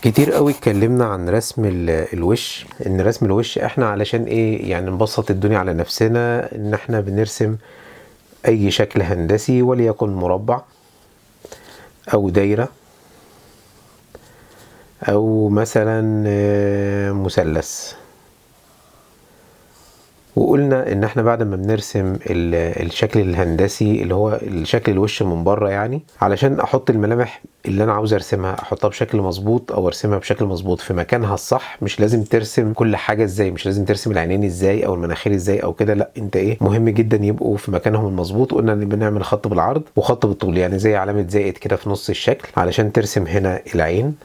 كتير قوي اتكلمنا عن رسم الوش، ان رسم الوش احنا علشان ايه؟ يعني نبسط الدنيا على نفسنا، ان احنا بنرسم اي شكل هندسي وليكن مربع او دايرة او مثلا مثلث. وقلنا ان احنا بعد ما بنرسم الشكل الهندسي اللي هو الشكل الوش من بره، يعني علشان احط الملامح اللي انا عاوز ارسمها احطها بشكل مظبوط او ارسمها بشكل مظبوط في مكانها الصح. مش لازم ترسم كل حاجة ازاي، مش لازم ترسم العينين ازاي او المناخير ازاي او كده، لا انت ايه مهم جدا يبقوا في مكانهم المظبوط. قلنا ان بنعمل خط بالعرض وخط بالطول، يعني زي علامة زائد كده في نص الشكل علشان ترسم هنا العين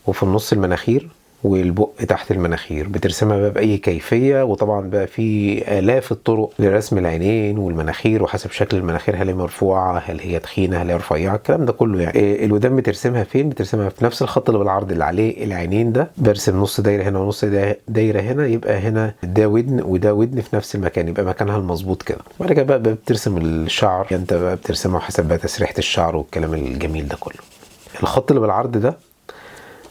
وفي النص المناخير والبق تحت المناخير. بترسمها بقى بأي كيفية، وطبعا بقى في آلاف الطرق لرسم العينين والمناخير وحسب شكل المناخير، هل هي مرفوعة هل هي تخينة هل هي رفيعة، الكلام ده كله. يعني الودان بترسمها فين؟ بترسمها في نفس الخط اللي بالعرض اللي عليه العينين ده، برسم نص دايرة هنا ونص دايرة هنا، يبقى هنا ده ودن وده ودن في نفس المكان، يبقى مكانها المظبوط كده. بعد كده بقى بترسم الشعر، يعني انت بقى بترسمه حسب بقى تسريحة الشعر والكلام الجميل ده كله. الخط اللي بالعرض ده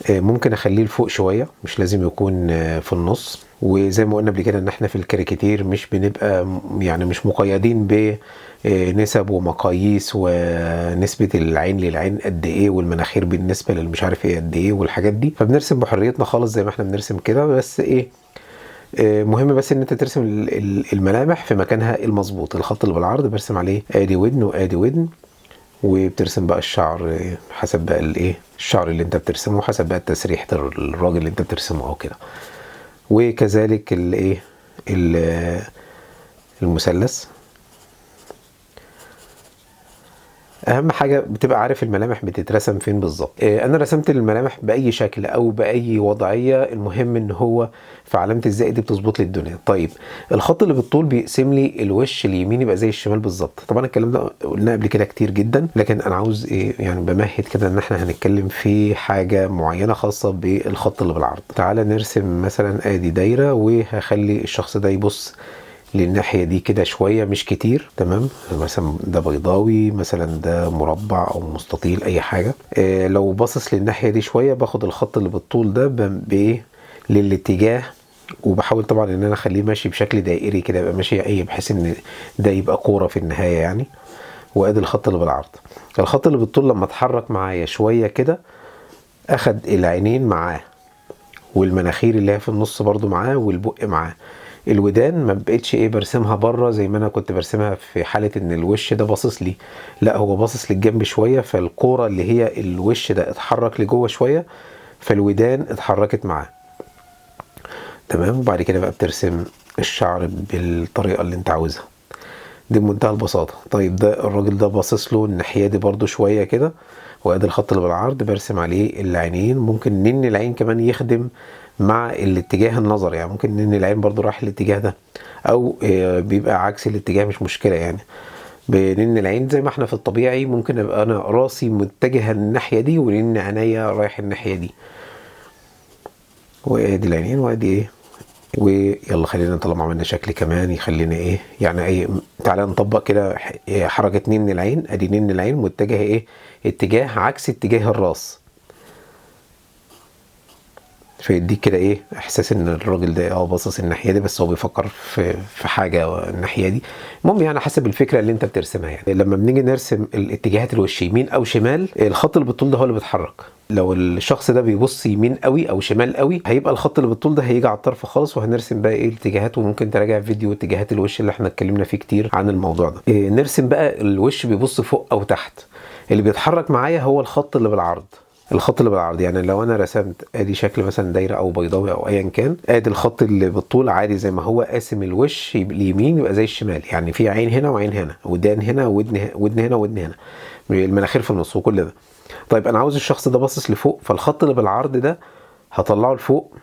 ممكن اخليه لفوق شوية، مش لازم يكون في النص. وزي ما قلنا قبل كده ان احنا في الكاريكاتير مش بنبقى يعني مش مقيدين ب نسب ومقاييس ونسبه العين للعين قد ايه والمناخير بالنسبة للمش عارف ايه قد ايه والحاجات دي، فبنرسم بحريتنا خالص زي ما احنا بنرسم كده. بس ايه، مهم بس ان انت ترسم الملامح في مكانها المظبوط. الخط اللي بالعرض برسم عليه ادي ودن وادي ودن، وبترسم بقى الشعر حسب بقى الايه الشعر اللي انت بترسمه، حسب بقى تسريحة الراجل اللي انت بترسمه او كده. وكذلك الايه المثلث. اهم حاجة بتبقى عارف الملامح بتترسم فين بالظبط. انا رسمت الملامح باي شكل او باي وضعية، المهم ان هو في علامة الزائد دي بتظبط لي الدنيا. طيب الخط اللي بالطول بيقسم لي الوش اليمين يبقى زي الشمال بالظبط. طبعا الكلام ده قلناه قبل كده كتير جدا، لكن انا عاوز ايه يعني بمهد كده ان احنا هنتكلم في حاجة معينة خاصة بالخط اللي بالعرض. تعالى نرسم مثلا ادي دايرة، وهخلي الشخص ده يبص للناحية دي كده شوية مش كتير، تمام؟ مثلا ده بيضاوي، مثلا ده مربع او مستطيل، اي حاجة. لو باصص للناحية دي شوية باخد الخط اللي بالطول ده بايه للاتجاه، وبحاول طبعا ان انا اخليه ماشي بشكل دائري كده، يبقى ماشي ايه بحيث ان ده يبقى كورة في النهاية يعني. وادي الخط اللي بالعرض. الخط اللي بالطول لما اتحرك معايا شوية كده اخد العينين معاه والمناخير اللي هي في النص برضو معاه والبق معاه. الودان ما بقتش ايه برسمها بره زي ما انا كنت برسمها في حالة ان الوش ده باصص لي، لا هو باصص للجنب شوية، فالكورة اللي هي الوش ده اتحرك لجوه شوية، فالودان اتحركت معاه، تمام؟ وبعد كده بقى بترسم الشعر بالطريقة اللي انت عاوزها دي بمنتهى البساطة. طيب ده الراجل ده باصص له الناحية دي برضو شوية كده، وادي الخط اللي بالعرض برسم عليه العينين. ممكن نن العين كمان يخدم مع الاتجاه النظر، يعني ممكن نن العين برضو رايح الاتجاه ده، او بيبقى عكس الاتجاه مش مشكلة. يعني بنن العين زي ما احنا في الطبيعي ممكن ابقى انا راسي متجهة الناحية دي ونن عينيا رايح الناحية دي. وادي العينين وادي ايه. ويلا خلينا طالما عملنا شكل كمان يخلينا ايه يعني ايه، تعالى نطبق كده حركة نن العين. ادي نن العين متجهة ايه اتجاه عكس اتجاه الراس، فيديك كده ايه احساس ان الراجل ده باصص الناحية دي، بس هو بيفكر في حاجة الناحية دي. المهم يعني حسب الفكرة اللي انت بترسمها. يعني لما بنيجي نرسم الاتجاهات الوش يمين او شمال، الخط اللي بالطول ده هو اللي بيتحرك. لو الشخص ده بيبص يمين قوي او شمال قوي، هيبقى الخط اللي بالطول ده هيجي على الطرف خالص، وهنرسم بقى ايه الاتجاهات. وممكن تراجع فيديو اتجاهات الوش اللي احنا اتكلمنا فيه كتير عن الموضوع ده. نرسم بقى الوش بيبص فوق او تحت. اللي بيتحرك معايا هو الخط اللي بالعرض. الخط اللي بالعرض يعني لو انا رسمت ادي شكل مثلا دايرة او بيضاوي او ايا كان، ادي الخط اللي بالطول عادي زي ما هو قاسم الوش اليمين يبقى زي الشمال، يعني في عين هنا وعين هنا، ودان هنا ودن ودن هنا ودن هنا، المناخير في النص وكل ده. طيب انا عاوز الشخص ده باصص لفوق، فالخط اللي بالعرض ده هطلعه لفوق.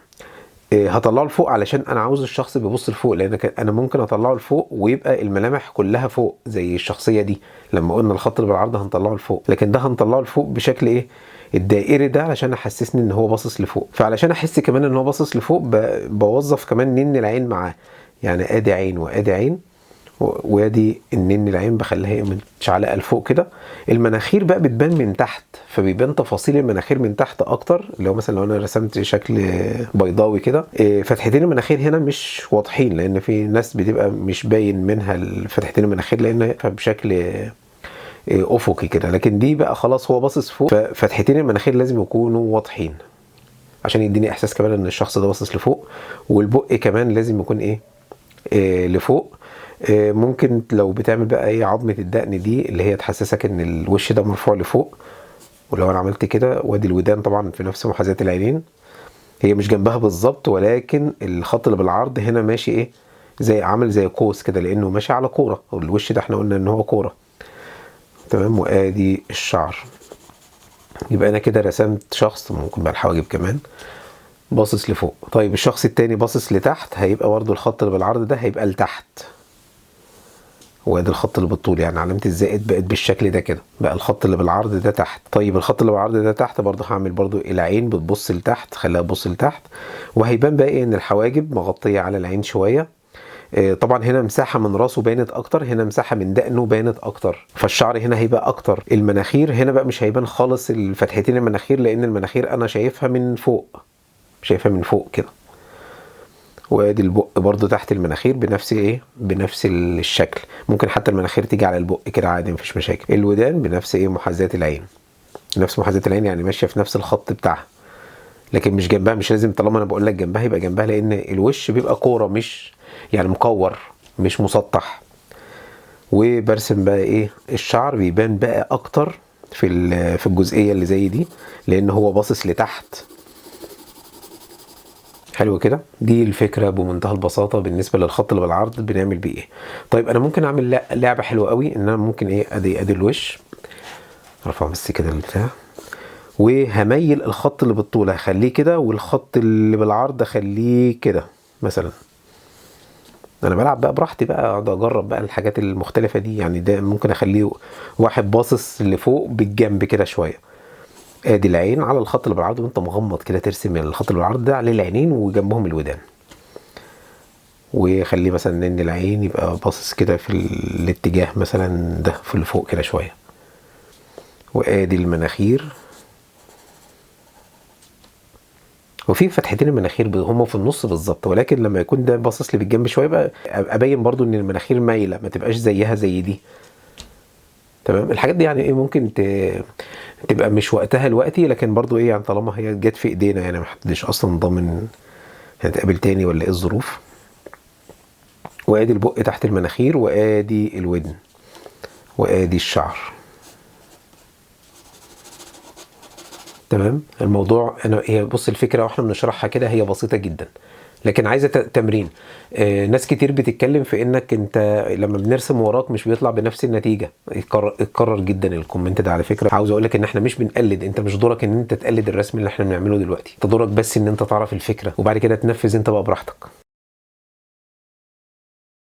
هطلعه لفوق علشان انا عاوز الشخص بيبص لفوق، لان انا ممكن اطلعه لفوق ويبقى الملامح كلها فوق زي الشخصية دي. لما قلنا الخط اللي بالعرض هنطلعه لفوق، لكن ده هنطلعه لفوق بشكل ايه الدائري ده علشان احسسني ان هو باصص لفوق. فعلشان احس كمان ان هو باصص لفوق بوظف كمان نن العين معاه، يعني ادي عين وادي عين، وادي النن العين بخليها ايه متشعلقه لفوق كده. المناخير بقى بتبان من تحت، فبيبان تفاصيل المناخير من تحت اكتر. لو مثلا لو انا رسمت شكل بيضاوي كده، فتحتين المناخير هنا مش واضحين، لان في ناس بتبقى مش باين منها فتحتين المناخير لان بشكل افقي كده، لكن دي بقى خلاص هو باصص فوق، ففتحتين المناخير لازم يكونوا واضحين عشان يديني احساس كمان ان الشخص ده باصص لفوق. والبق كمان لازم يكون ايه، لفوق. ممكن لو بتعمل بقى ايه عظمة الدقن دي اللي هي تحسسك ان الوش ده مرفوع لفوق. ولو انا عملت كده، وادي الودان طبعا في نفس محاذاة العينين، هي مش جنبها بالظبط، ولكن الخط اللي بالعرض هنا ماشي ايه، زي عامل زي قوس كده، لانه ماشي على كورة، والوش ده احنا قلنا ان هو كورة. تمام. وادي الشعر. يبقى انا كده رسمت شخص، ممكن بقى الحواجب كمان، باصص لفوق. طيب الشخص التاني باصص لتحت، هيبقى برضو الخط اللي بالعرض ده هيبقى لتحت، وادي الخط اللي بالطول، يعني علامة الزائد بقت بالشكل ده كده، بقى الخط اللي بالعرض ده تحت. طيب الخط اللي بالعرض ده تحت برضو هعمل برضو العين بتبص لتحت، خليها تبص لتحت، وهيبان بقى ايه ان الحواجب مغطية على العين شوية. طبعا هنا مساحة من راسه بانت اكتر، هنا مساحة من دقنه بانت اكتر، فالشعر هنا هيبقى اكتر. المناخير هنا بقى مش هيبان خالص الفتحتين المناخير، لان المناخير انا شايفها من فوق، شايفها من فوق كده. وادي البق برضو تحت المناخير بنفس ايه، بنفس الشكل، ممكن حتى المناخير تيجي على البق كده عادي مفيش مشاكل. الودان بنفس ايه، محاذاة العين، نفس محاذاة العين، يعني ماشية في نفس الخط بتاعها، لكن مش جنبها. مش لازم طالما انا بقول لك جنبها يبقى جنبها، لان الوش بيبقى كورة، مش يعني مكور، مش مسطح. وبرسم بقى ايه الشعر بيبان بقى اكتر في الجزئية اللي زي دي، لان هو باصص لتحت. حلو كده. دي الفكرة بمنتهى البساطة بالنسبة للخط اللي بالعرض بنعمل بيه ايه. طيب انا ممكن اعمل لعبة حلوة قوي، ان انا ممكن ايه، ادي الوش، ارفع بس كده البتاع، وهميل الخط اللي بالطول هخليه كده، والخط اللي بالعرض اخليه كده مثلا. انا بلعب بقى براحتي بقى، اقعد اجرب بقى الحاجات المختلفة دي، يعني ده ممكن اخليه واحد باصص لفوق بالجنب كده شوية. ادي العين على الخط اللي بالعرض، وانت مغمض كده ترسم الخط اللي بالعرض ده عليه العينين وجنبهم الودان، وخليه مثلا ان العين يبقى باصص كده في الاتجاه مثلا ده في اللي فوق كده شوية. وادي المناخير، وفي فتحتين المناخير هما في النص بالظبط، ولكن لما يكون ده باصص لي بالجنب شوية بقى ابين برضو ان المناخير مايلة، ما تبقاش زيها زي دي. تمام. الحاجات دي يعني ايه ممكن تبقى مش وقتها دلوقتي، لكن برضو ايه يعني طالما هي جت في ايدينا، يعني ما حدش اصلا ضامن هنتقابل تاني ولا ايه الظروف. وادي البق تحت المناخير، وادي الودن، وادي الشعر. تمام. الموضوع انا هي بص الفكرة واحنا بنشرحها كده هي بسيطة جدا، لكن عايزه تمرين. ناس كتير بتتكلم في انك انت لما بنرسم وراك مش بيطلع بنفس النتيجة. اتكرر جدا ال comment ده على فكرة. عاوز اقول لك ان احنا مش بنقلد، انت مش دورك ان انت تقلد الرسم اللي احنا بنعمله دلوقتي، انت دورك بس ان انت تعرف الفكرة وبعد كده تنفذ انت بقى براحتك.